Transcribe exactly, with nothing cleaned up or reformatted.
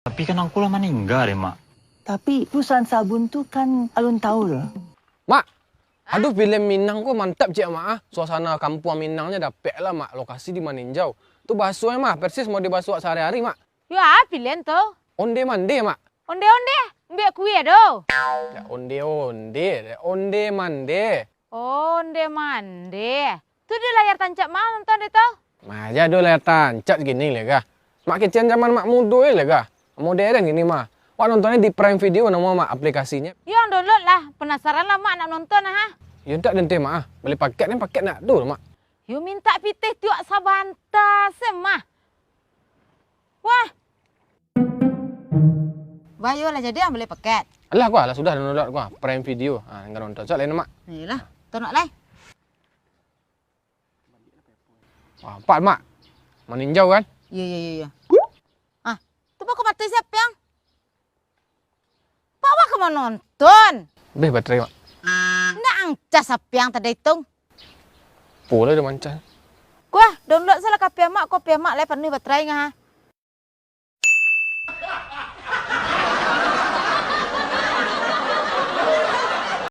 Tapi kan angku lah maningga deh, Mak. Tapi perusahaan sabun tu kan alun tahu doh. Mak, aduh, filem Minang ko mantap ciek, Mak, ah. Suasana kampuang Minangnyo dapek lah, Mak. Lokasi di Maninjau. Tu baso e, Mak, persis model baso awak sahari-hari, Mak. Yo, ah, filem tu. Onde mande, Mak. Onde-onde, ambiak kue do. Dak onde-onde, dak onde mande. Onde mande. Tu di layar tancap mah nonton deh tu. Mah, ado layar tancap gini leh kah? Mak kecekan zaman mak mudo e leh kah? Modern gini mah. Wak nonton di Prime Video namo mak aplikasinyo. Yo, download lah. Penasaran lah mak nak nonton ah. Yo ndak dente mak ah. Bali paket ni paket ndak ado mak. Yo mintak pitih tiok sabanta se mah. Wah. Bah, yo lah jadi ah bali paket. Alah kua, lah sudah download kua Prime Video. Ah, nonton. Cak lain mak. Iyolah, tonok lai. Wah, empat, Mak. Maninjau, kan? Iyo, iyo, iyo, iyo. Ah, tu bako mati siapa yang? Pak, wak ka manonton? Beh, baterai, Mak. Ndak ancas siapa yang tadi itu? Pola dah mancas. Kuah, download salah kape Mak, kape Mak lai panuh baterai ngah.